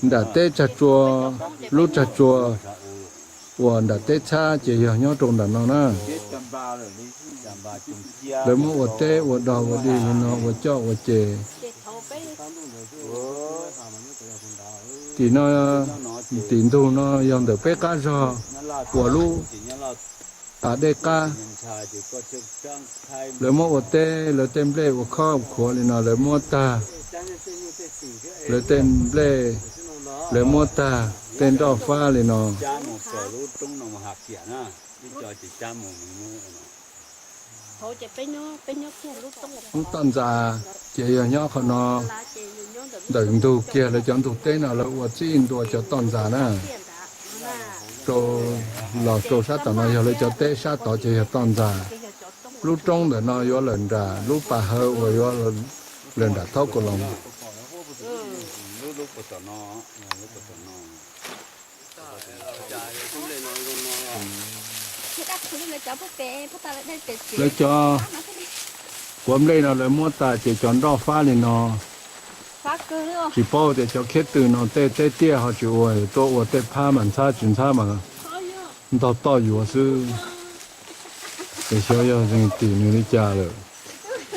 Nram teb tsag tsua, lub tsag tsua uas nram teb txhab ces yog nyob rau nram no na. Lawv muab ua teb ua dog ua dig li no ua coj ua ces. Tim no, tim ntug no yog ntawm peb qab zog uas lub pas dej qab. Lawv muab ua teb, lawv tej nplej ua khob ua khuav li no lawv muab tag. Lawv tej nplej lawv muab tag, tej nroj fab li no. Lub toj ntxas ces yog nyob qhov no, ntawm ntug kiag lawv cov ntug teb no lawv ua txij ntua cov toj ntxas na. Rau, los rau sab tom no yog lawv cov teb, sab tod ces yog toj ntxas. Lub roob ntawm no yuav lawm nram lub pas hawv uas yuav lawm nram thaub kaus loos. Lawv cov quav nplej no lawv muab tas ces cov nroj fab li no. Tsis paub tias cov khiab tw no tej teb tiaj ho tsis ua, tuaj ua tej phab mas ntxhab tsis ntxhab mas ntog toj yuav xwb. Es xyov yog zeeg tim nws li cas lawm,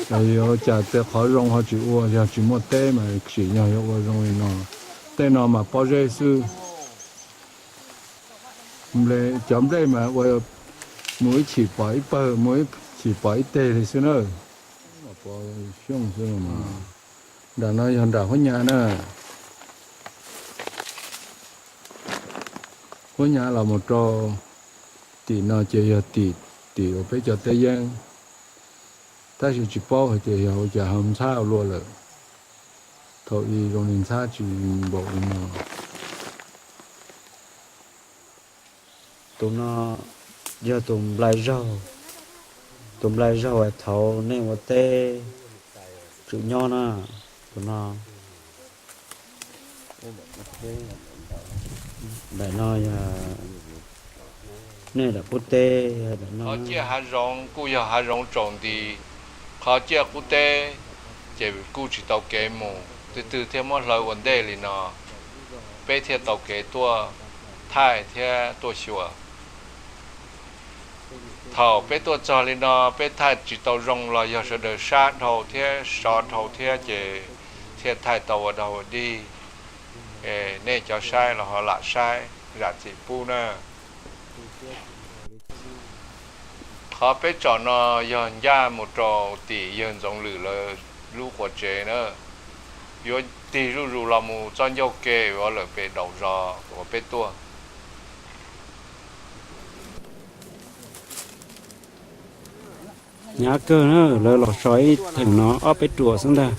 los yuav cas tej qhov zoo ho tsis ua, yog tsis muaj teb mas sim nyog yuav ua zoo li no. Tej no mas pob zeb xwb. Cov nplej mas ua mus ib chim pom ib pawg, mus ib chim pom ib teg li xwb na. Pov xyooj xwb. Nram no yog nram huab nyav na. Huab nyav los mus rau tim no ces yog tim, tim uas peb cov teb yeeb. Tab sis tsis paub hais tias yog ua cas ho ntxhab ua luaj lawm. Thaum ub zoo li ntxhab tsis npaum li no. Tus no yog tus nplai zaug, tus nplai zaug uas thaum nej ua teb tseem nyob na, tus no. Ntawm no yog nej lam qub teb. Qhov ciaj hav zoov kuj yog hav zoov tsaus nti, qhov ciaj qub teb ces kuj tsis tau kev mus, twg twg thiaj muab hlawv ua ntej li no, peb thiaj tau kev tuaj thaij thiab tuaj xyuas. Thaum peb tuaj txog li no peb thaij tsis tau zoo los yog sawv daws sab dhau thiab sov dhau thiab ces thiaj thaij tau ua dog ua dig. Nej cov saib los ho lam saib zam txim pub na. Qhov peb tsom no yog ncaj mus rau tim yawg Ntxoov Lwm lawv lub quav tsev na. Yuav tig zuj zus los mus txoj ncauj ke yuav lawm pem daum zos uas peb tuaj. Hnyav kawg na, lawv los so ib theem no ob peb ruam xwb ntag.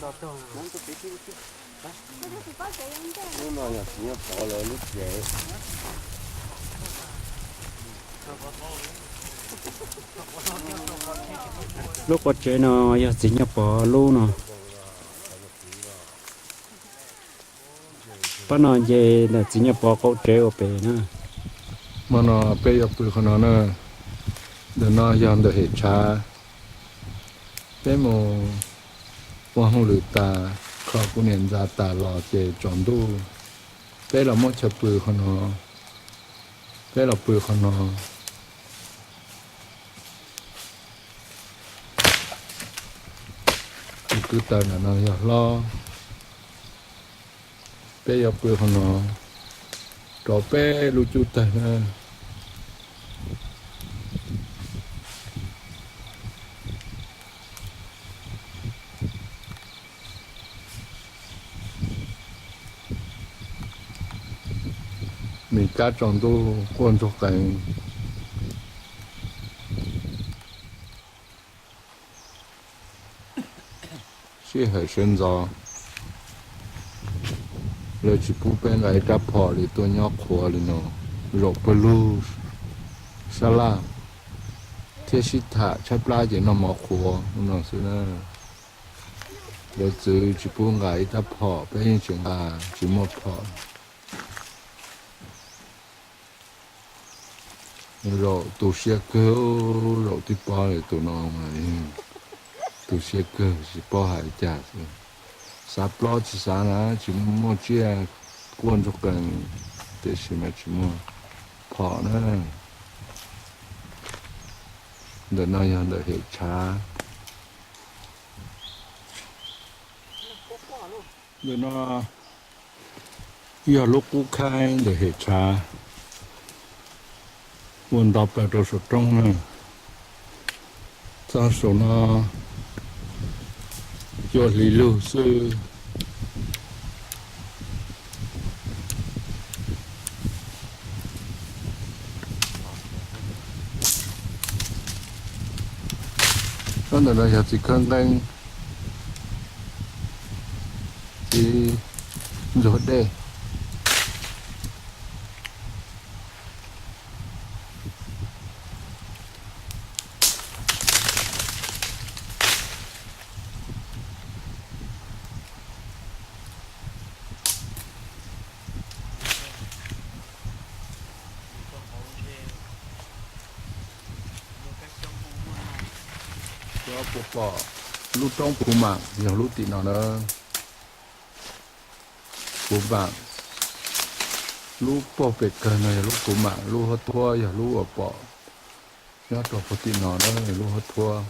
Lub quav tsev no yog txiv Nyuj Pov lub no. Pab no nce ntawm txiv Nyuj Pov qaum tsev ua pem na. Hmo no peb yuav pw qhov no na. Ntawm no yog ntawm hem tshav. Peb mus ua hauj lwm tas, kho kuv niam ntxa tas los ces tsaus ntuj, peb los muab chaw pw qhov no. Peb los pw qhov no. Tus kwv taws ntawm no yog hlob. Peb yuav pw qhov no rau peb lub cub tawg na. Mis kab tsaus ntuj quaj ntsuag qees. Sij hawm sawv ntxov lawv tsis pub peb nqa ib rab phom li tuaj nyob qhuav li no, zaum pawg lug sab laj thiab sib tham tshaib plab ces noj mov qhuav no xwb na. Lawv txwv tsis pub nqa ib rab phom, peb yeej tsis nqa, tsis muaj phom. Zaum tu siab kawg, zaum tib pob li tus no, tu siab kawg tsis paub hais li cas xwb. Xav plaub tsis xav na, tsis muaj tsiaj quaj ntsuag qees, tiam sis mas tsis muaj phom na. Ntawm no yog ntawm hem tshav. Ntawm no yog lub qub khaib ntawm hem tshav, ua nto plaws rau saum roob na. Txog saum no cua hli lug xwb. Ntawm no yog txiv khawb nqeeb, txiv ntxuag dej. Cov puas pom lub roob Phuv Maam yog lub tim no na. Phuv Maam, lub puag pem kawg no yog lub Phuv Maam, lub huab thuab yog lub uas pom nyob rau puag tim no na, lub huab thuab.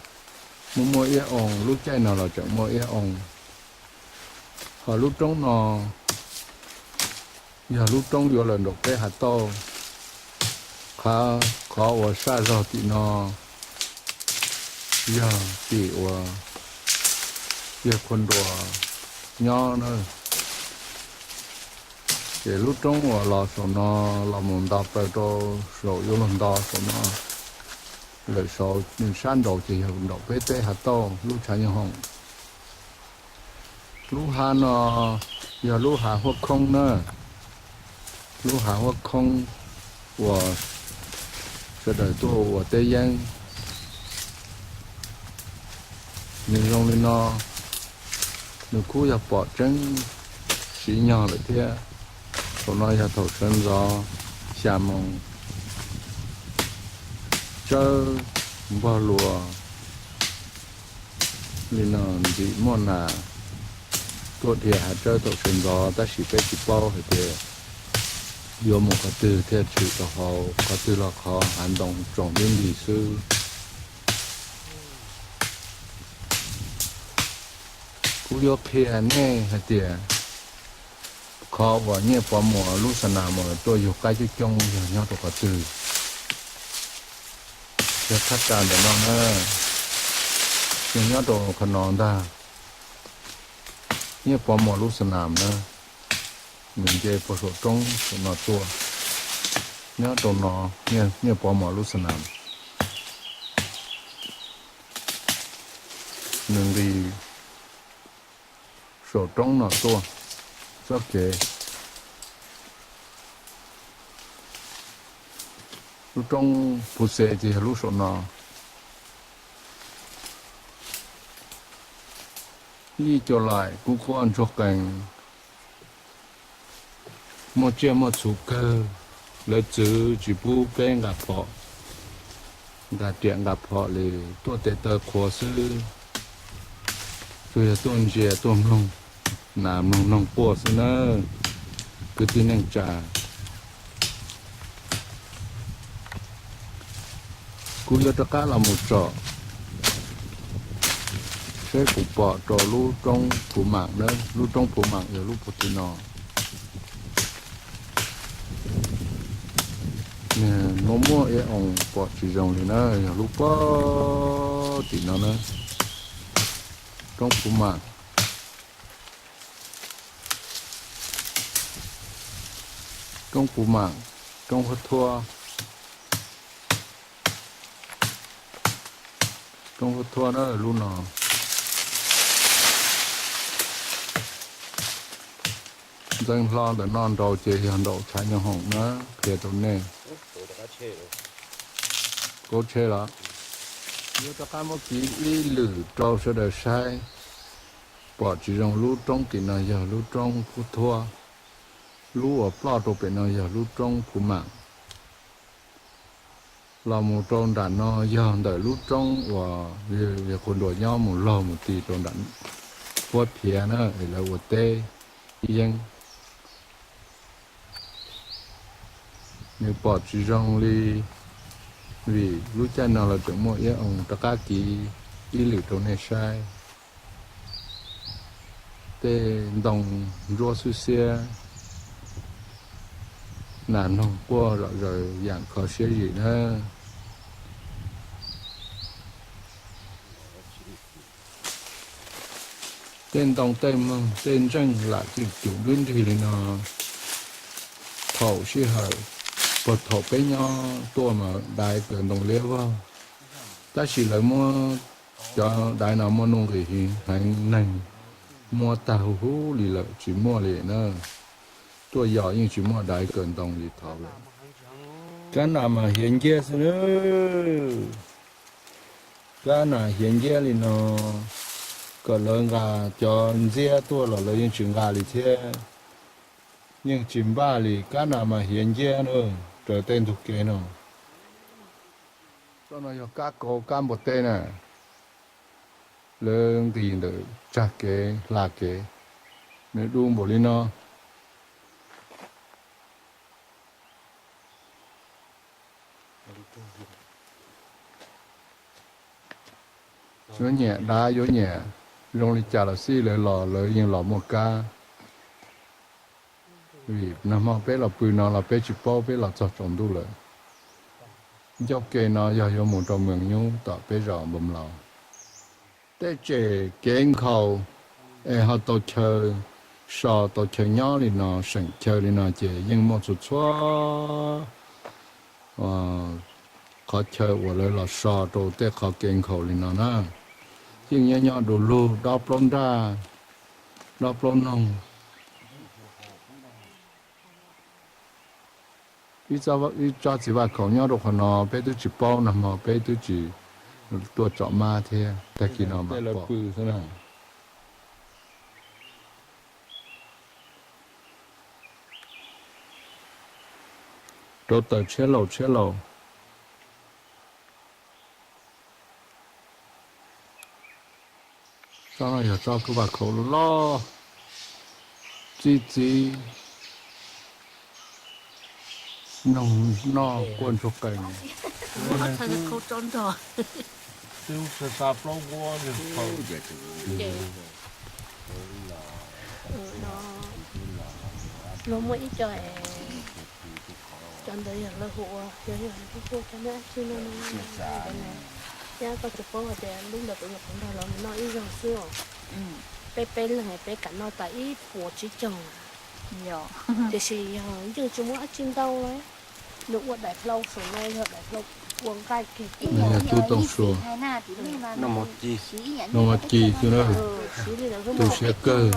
Muaj muaj iab oo, lub caij no los tseem muaj iab oo. Ho lub roob no yog lub roob yuav lawm nraum peb hav tauj. Qhov, qhov uas saj zog tim no yog tim uas yawg Khua Nruas nyob na. Ces lub roob uas los saum no los mus nto plaws rau saum yuav luag nto saum no, lawm saud sab nraud ces yog nraum peb teb hav tauj lub tshav nyooj hoom. Lub hav no yog lub hav huab khoob na, lub hav huab khoob uas sawv daws tuaj ua teb yeeb. Nws zoo li no, nws kuj yog pom tseeb siv nyog lawm thiab. Thaum no yog thaum sawv ntxov xya moos, tsawb npog luas li no, ntxim muaj nas tuaj dhia hav tsawb thaum sawv ntxov, tab sis peb tsis paub hais tias yuav mus qhov twg thiaj tshwm rau hauv, qhov twg los qhov hav ntoo tsaus ntuj nti xwb. Kuv yuav qhia nej hais tias qhov uas Nyiaj Pov Muas lub xa nas mus tuaj yug qaib coob coob yog nyob rau qhov twg. Yog thaj tsam ntawm no na, yog nyob rau qhov no ntag. Nyiaj Pov Muas lub xa nas na, nws nce puag saum roob saum no tuaj, nyob rau no, Nyiaj Pov Muas lub xa nas. Nws nqis saum roob no tuaj txoj kev. Lub roob Phuv Xes ces yog lub saum no. Yij Cau Laim kuj quaj ntsuag qees, muaj tsiaj muaj txhu kawg, lawv txwv tsis pub peb nqa phom, nqa riam nqa phom li, tuaj tes taw qhuav xwb, tsuas yog tuaj ntsia tuaj mloog, nas mloog noog quaj xwb nawb kwv tij neej tsa. Kuv yuav rov qab los mus tsom seb kuv pom rau lub roob Phuv Maam na, lub roob Phuv Maam yog lub puag tim no. Nws muaj muaj ib oo pom tsis zoo li na, yog lub puag tim no na. Roob Phuv Maam, roob Phuv Maam, roob Huab Thuab, roob Huab Thuab na lub no. Ntxeev hlo ntawm no nraud ces yog nraum tshav nyooj hoom na, qhia rau nej. Kaub tsheb los. Yuav rov qab muab kiv ib lwm rau sawv daws saib. Pom tsis zoo lub roob tim no yog lub roob Huab Thuab, lub uas ploj rau pem no yog lub roob Phuv Maam. Los mus rau nram no yog ntawm lub roob uas yawg Qhuas Nruas nyob mus laug mus ti rau nram huab phiav na es lawv ua teb yeeb. Nws pom tsis zoo li, vim lub caij no los tseem muaj iab oo rov qab kiv ib lwm rau nej saib. Tej ntoo ntsuab xwb xiab, nas noog quaj zom zaws yam kho siab zim na. Tej ntoo tej moog tej ntseej lam txwj cum dub nrig li no. Thaum sij hawm puag thaum peb nyob tuaj mas daiv kawm ntoo liab vog, tab sis lawv muab cov daiv no muaj nuj nqis heev, neeg muab tag huv huv li lawm tsis muaj li na. Tuaj yos yeej tsis muaj daiv kawm ntoo li thaud lawm. Kab nas mas hiav nciab xwb na. Kab nas hiav nciab li no, kom lawv nqa cov ntxiab tuaj los lawv yeej tsis nqa li thiab. Yeej tsis npaj li, kab nas mas hiav nciab na, raws tej ntug kev no. Tsob no yog kab kaus kab npua teb na. Lawv nqis ntawm tsag kev hla kev, nws du npaum li no. Yuav nyiam dav yuav nyiam zoo li cas los xij lawv los lawv yeej los muaj kab. Vim nag hmo peb los pw no los peb tsis paub peb los txog tsaus ntuj lawm. Ncauj ke no yog yuav mus rau Moos Nyub tom peb zos Npoo Laus. Tej tsem kev nkhaus es ho tau chaw so tau chaw nyob li no seem chaw li no ces yeej muaj txhua txhua qhov chaw uas lawv los so rau tej qhov kev nkhaus li no na. Yeej nyob nyob du lug dob plaub nraj, dob plaub noog. Ib tsob txiv vaj khaum nyob rau qhov no peb twb tsis paub, nag hmo peb twb tsis tuaj tsom mab thiab, tag kis no mas pw xwb na. Rau taws tshiab laus tshiab laus. Tsob no yog tsob kws vaj khaum loj, txi txiv, noog noj quaj ntsuag qees. Luag muaj ib co cov ntawd yog lawv hu ua, yog yog hu ua cov nab tswj no, thiab koj tsis paub hais tias lub ntawd kuv nyuam qhuav nrog lawv mus noj ib zaug xwb os. Peb peb leeg peb kam noj tas ib puas tsib caug. Tiam sis yog yeej tsis muaj dab tsi ntau li. Nws ua daim hlau saum no yog daim hlau ua nqaij kiag. Tub Tooj Sua, noj mov ci xwb na, tu siab kawg.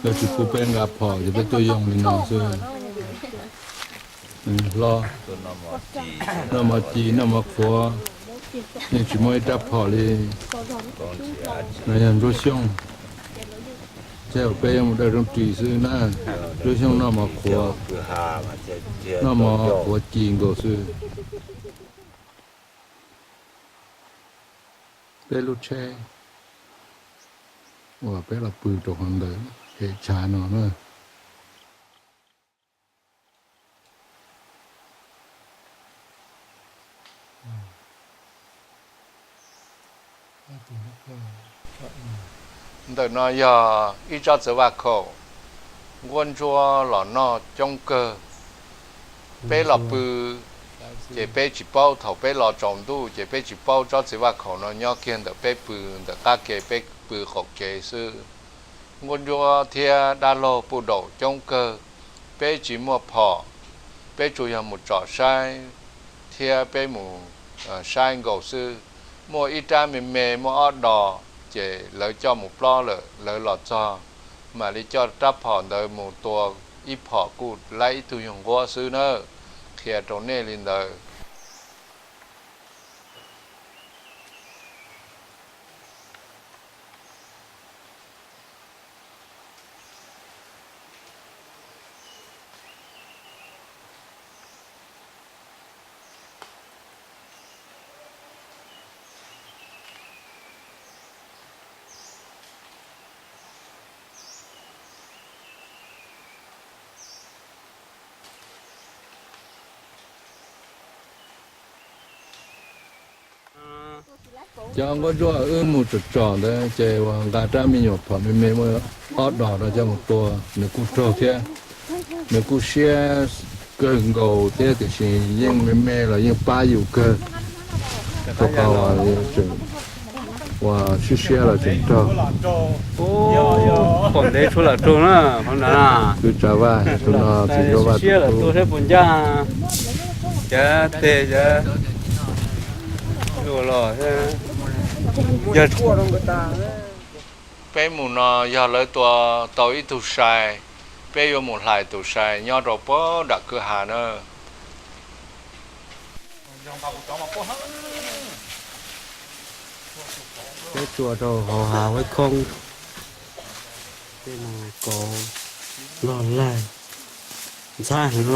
Lawv tsis pub peb nqa phom ces peb tuaj yoog li no xwb. Hlob, noj mov ci noj mov qhuav, yeej tsis muaj ib rab phom li. No yog Ntsuab Xyooj, tej zaum peb yuav mus dawj rooj ris xwb na. Ntsuab Xyooj noj mov qhuav, noj mov qhuav ci nkaus xwb. Peb lub tsheb uas peb los pw rau qhov ntawm hem tshav no na. Ntawm no yog ib tsob txiv vaj khaum, nquab ntsuab los noj coob kawg. Peb los pw ces peb tsis paub, thaum peb los tsaus ntuj ces peb tsis paub tsob txiv vaj khaum no nyob kiag ntawm peb pw ntawm qab ke, peb pw qaum kev xwb. Nquab ntsuab thiab dab laug puj daum coob kawg. Peb tsis muaj phom, peb tsuas yog mus tsom saib thiab peb mus saib nkaus xwb. Muaj ib rab me me muaj ob dos, ces lawv coj mus plob lawm, lawv los txog mam li coj rab phom ntawd mus tua ib phom kuj laib ib tug yug nquab xwb na. Qhia rau nej li ntawd. Cov nqaij ntsuab wb mus tsom tsom ntawd ces uas nqa rab me nyuam phom me me muaj ob dos rau coj mus tua, nws kuj raug thiab. Nws kuj siab kawg nkaus thiab tiam sis yeej me me los yeej pab yus kawg. Rau qhov uas siab siab los tseem raug. Pom ntev tshuav lam raug na, kwv Tsav Vaj, tus no txiv Ntsuab Vaj tus tub. Cov teg cov los yog. Peb mus no yog lawv tua tau ib tug sai, peb yuav mus hlais tus sai nyob rau puag nram kwj ha na. Peb tua rau hauv hav Huaib Khoob, tej no kauv loj lawg ntxhab heev.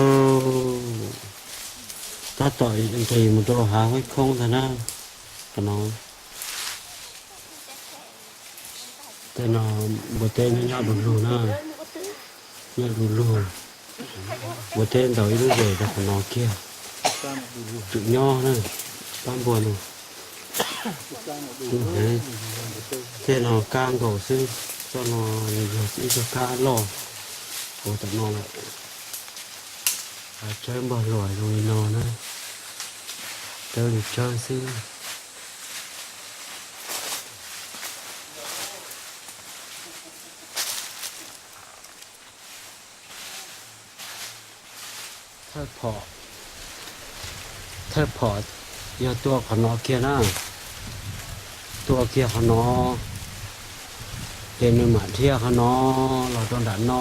Tab tom nqis mus rau hav Huaib Khoob ntag na. Qhov no, tej no npua teb nyob nyob du lug na, nyob du lug. Npua teb ntaus ib lub zes rau qhov no kiag, tseem nyob na, pab npua no. Tej no kab nkaus xwb, txoj no yog ib tug kab loj, ua tom no lawm. Tsawb npog luas zoo li no na, tsawb li tsawb xwb. Thawj phom, thawj phom yog tua qhov no kiag na, tua kiag qhov no, ces nws mam dhia qhov no los rau nram no,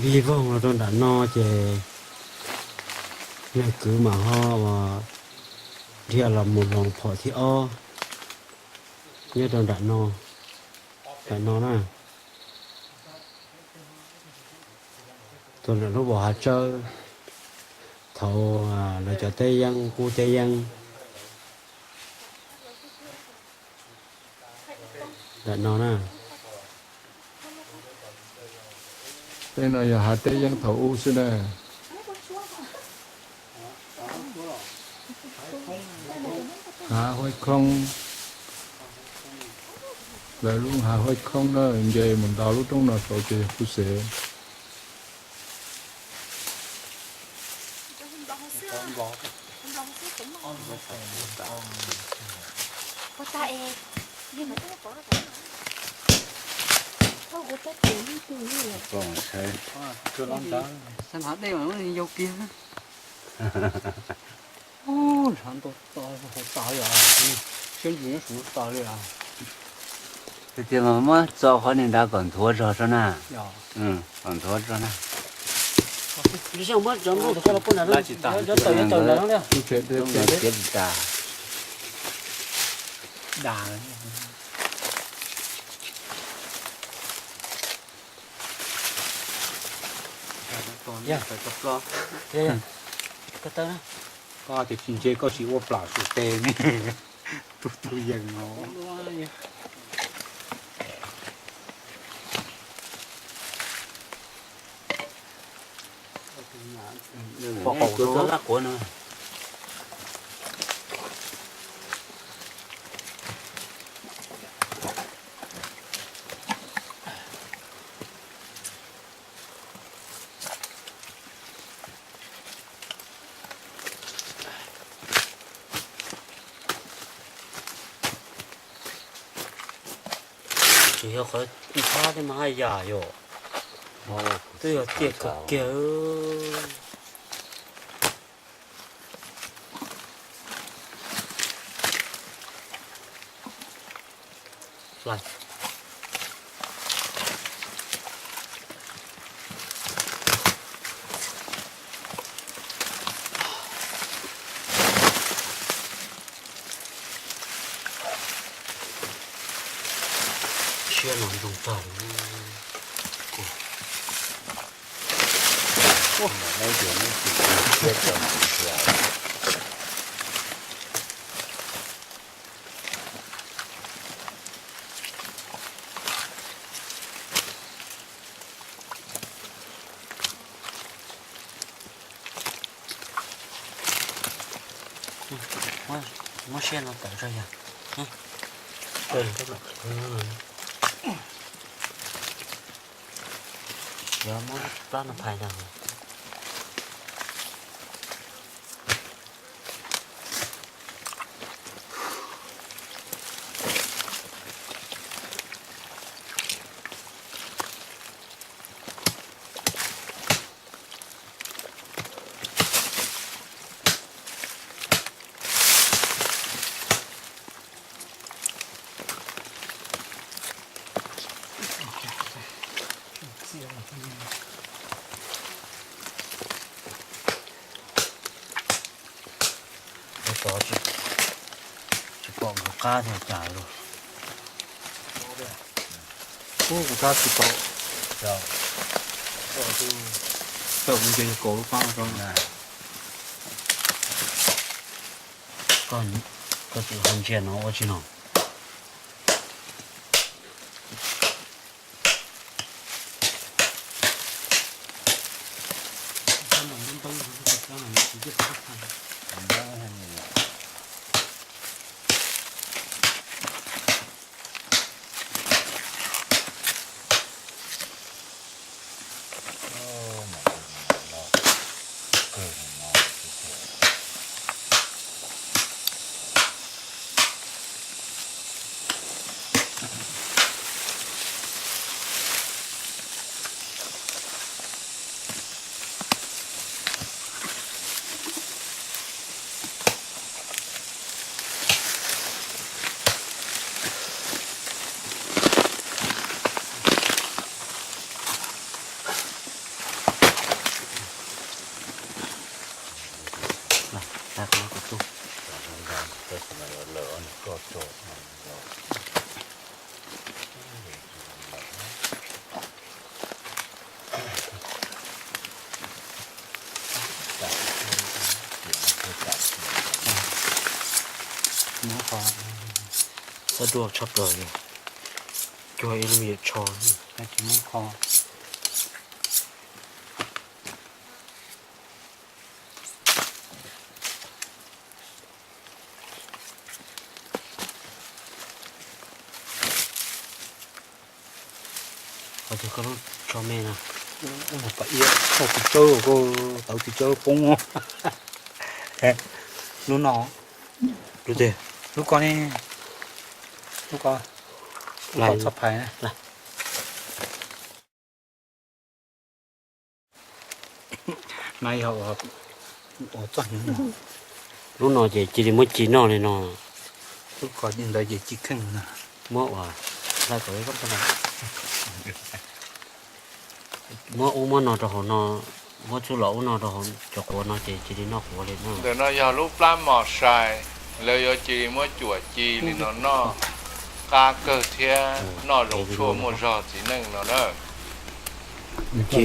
vij voog los rau nram no ces nws kwv mam ho uas dhia los mus hloov phom thib ob nyob rau nram no, nram no na. Tus nram lub vos hav tsawb, thaum lawv cov teb yeeb qub teb yeeb. Nram no na. Tej no yog hav teb yeeb thaum ub xwb na. Hav Huaib Khoob, lawv lub hav Huaib Khoob na, nce mus nto lub roob no saud ces yog Phuj Xev. Xab hnav dej mas yau kiag. Ntshav nto to hauv tas li os, siab ntsws nyob saum no tas li os. Tiag tiag mas muab txo qhov niag nrad kom nthuav zog tso na. Kom nthuav tso na. Tsis tau, tsis tau nrad no li. Tsis tas. Koj tias tsis ntse koj sim ua plam suav tes ne. Tub tug yees no. Pom qaum rau laj quav no. Tsis yog qhov ntxhab thiab mas haj yam yom. Twb yog tiaj kawg kiag. Siab no zoo tag. Muab siab no tawm zog yog. Yuav muab plab no phais ntag. Tsis pom kuv qab tiag cas los. Ub, kuv qab tsis pom. Tau kuv nce kaum lub qab rau. Koj, koj tsis ho ntsia no ua tsis no. Xab dua tshaj plaws li, cuag ib lub me nyuam tsho. Qhov twg koj lub tsho me na? Ub, pam iab tshaj txiv tsawb, koj tauv txiv tsawb poob. Lub no, lub twg? Lub ko ne, lub ko, lub ko txhob phais na. Lub no ces cia li muab ci noj li no. Lub ko ntawd ces ci kheej na. Muab ua, muab ub muab no rau hauv no, muab txuj lom ub no rau hauv cov quav no ces cia li noj quav li no. Ntawm no yog lub plab mos sai, lawv yuav cia li muab cuam ci li no noj, qab kawg thiab noj zoo tshuaj muaj zog txiv neej no na. Ci,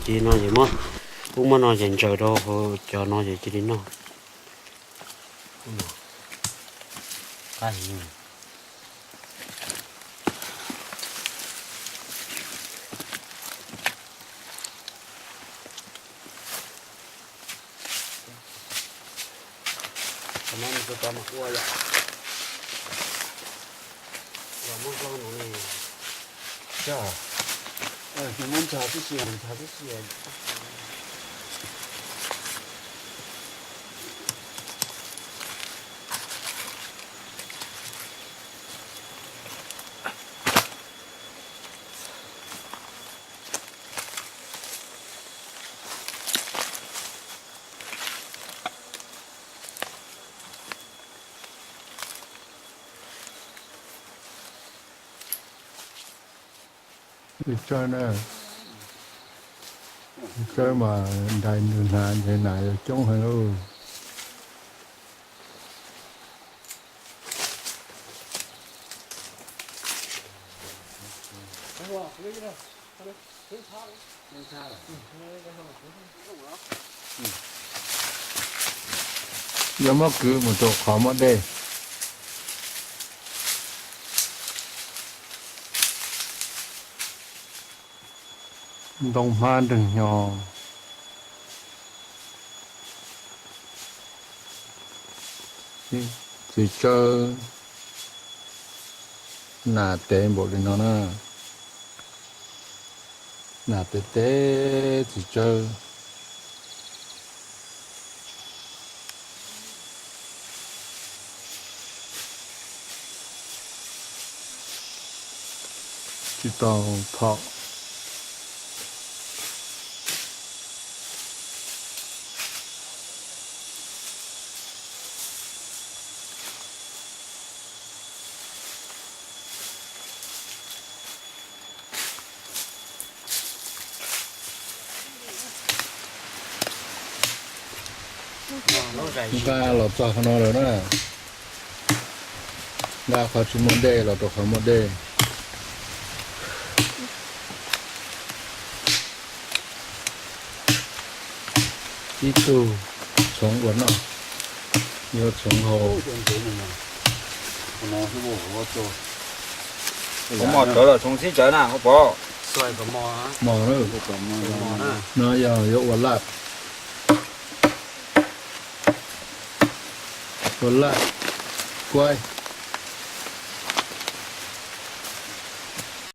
ci no ces muab, ub muab no ces ntsaws rau hauv cov no ces cia li noj. Qhov no nws tau tau mas ua yom. Los muab zoo no ne. Nws muab nrog tib si, nrog tib si. Tsawb na, tsawb mas ntais nws hnav ntshe nas yuav coob heev lauj. Yuav muab kwv mus rau qhov muaj dej. Ntoo hmab nreeg hnyo. Txiv tsawb, nas tev npaum li no na, nas tev tev txiv tsawb. Tsis tau phom. Nqa los txog qhov no lawm na. Nqa qhov tsis muaj dej los rau qhov muaj dej. Ib tug txhoov ua noj, yuav txhoov haus. Mos tawv los txhoov xib tsawv na, koj pom. Mos na. No yog yuav ua laj, ua laj kuaib.